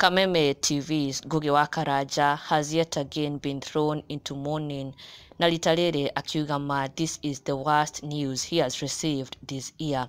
Kameme TV's Ngugi wa Karanja has yet again been thrown into mourning, na rita rĩrĩ akiuga ma this is the worst news he has received this year.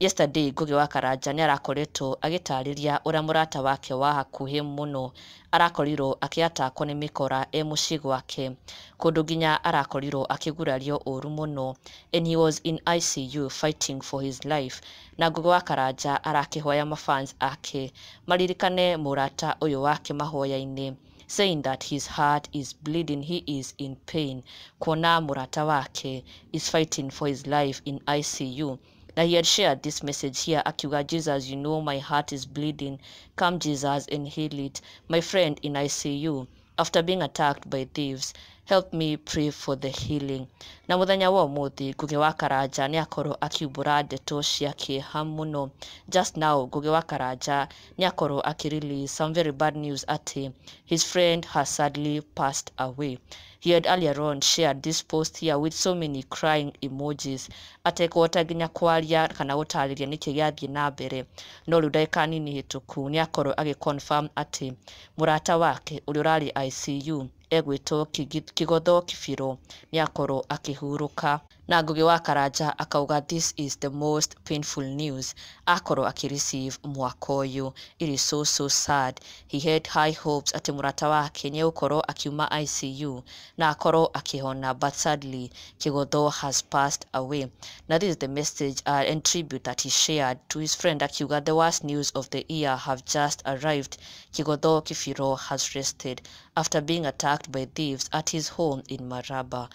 Yesterday Ngugi wa Karanja nĩ arakoretwo agĩtarĩria ũrĩa mũrata wake wa hakuhĩ mũno arakorirwo akĩatakwo nĩ mĩkora e mũciĩ gwake, kũndũ nginya arakorirwo akĩgurario ũru mũno, and he was in ICU fighting for his life. Na Ngugi wa Karanja arakĩhoya mafans ake maririkane mũrata ũyũ wake mahoya-inĩ, saying that his heart is bleeding, he is in pain kuona mũrata wake is fighting for his life in ICU. Now he had shared this message here, akiuga, "Jesus, you know my heart is bleeding. Come, Jesus, and heal it. My friend in ICU after being attacked by thieves. Help me pray for the healing." Na mũthenya wa ũmũthĩ Ngugi wa Karanja nĩ akorwo akiumbũra ndeto cia kĩeha mũno. Just now Ngugi wa Karanja nĩ akorwo akĩrelease some very bad news atĩ his friend has sadly passed away. He had earlier on shared this post here with so many crying emojis, atekũhota nginya kwaria kana gũtarĩria nĩkĩ gĩathiĩ na mbere. No rĩu ndagĩka nini hĩtũku nĩ akorwo agĩconfirm atĩ mũrata wake ũrĩa ũrarĩ ICU egwĩtwo Kigotho Kibiro nĩ akorwo akĩhurũka. Na Ngugi wa Karanja akauga this is the most painful news akorwo akĩreceive mwaka ũyũ. It is so so sad. He had high hopes atĩ mũrata wake nĩ egũkorwo akiuma ICU na akorwo akĩhona, but sadly Kigotho has passed away. Now this is the message and tribute that he shared to his friend, akiuga, "The worst news of the year have just arrived. Kigotho Kibiro has rested after being attacked by thieves at his home in Maraba."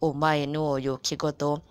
Oh my, nĩ ũyũ Kigotho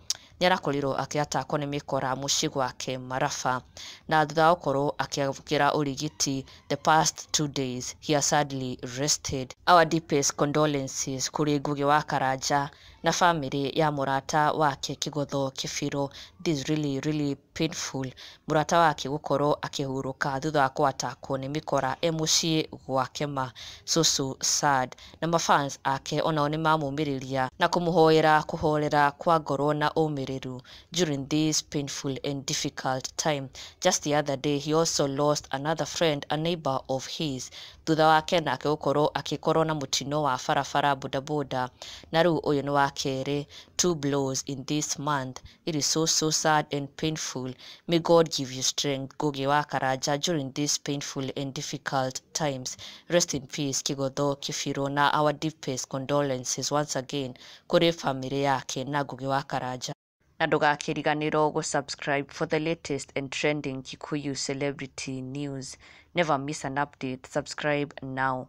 nĩ arakorirwo akĩatakwo nĩ mĩkora mũciĩ gwake Maraba, na thutha wa gũkorwo akĩamũkĩra ũrigiti the past 2 days, he has sadly rested. Our deepest condolences kũrĩ Ngugi wa Karanja na famĩlĩ ya mũrata wake Kigotho Kibiro. This is really really painful, mũrata wake gũkorwo akĩhurũka thutha wa kũatakwo nĩ mĩkora e mũciĩ gwake ma. So so sad. Na mafans ake onao nĩ mamũmĩrĩria na kũmũhoera kũhorera kwa ngoro na ũmĩrĩru during this painful and difficult time. Just the other day he also lost another friend, a neighbor of his, thutha wake nake gũkorwo akĩkorwo na mũtino wa barabara bodaboda. Na rĩu ũyũ nĩ wa kerĩ, two blows in this month. It is so so sad and painful. May God give you strength, Ngugi wa Karanja, during these painful and difficult times. Rest in peace, Kigotho Kibiro, na our deepest condolences once again kũrĩ famĩlĩ yake na Ngugi wa Karanja. Na ndũgakĩriganĩrwo gũsubscribe for the latest and trending Kikuyu celebrity news. Never miss an update. Subscribe now.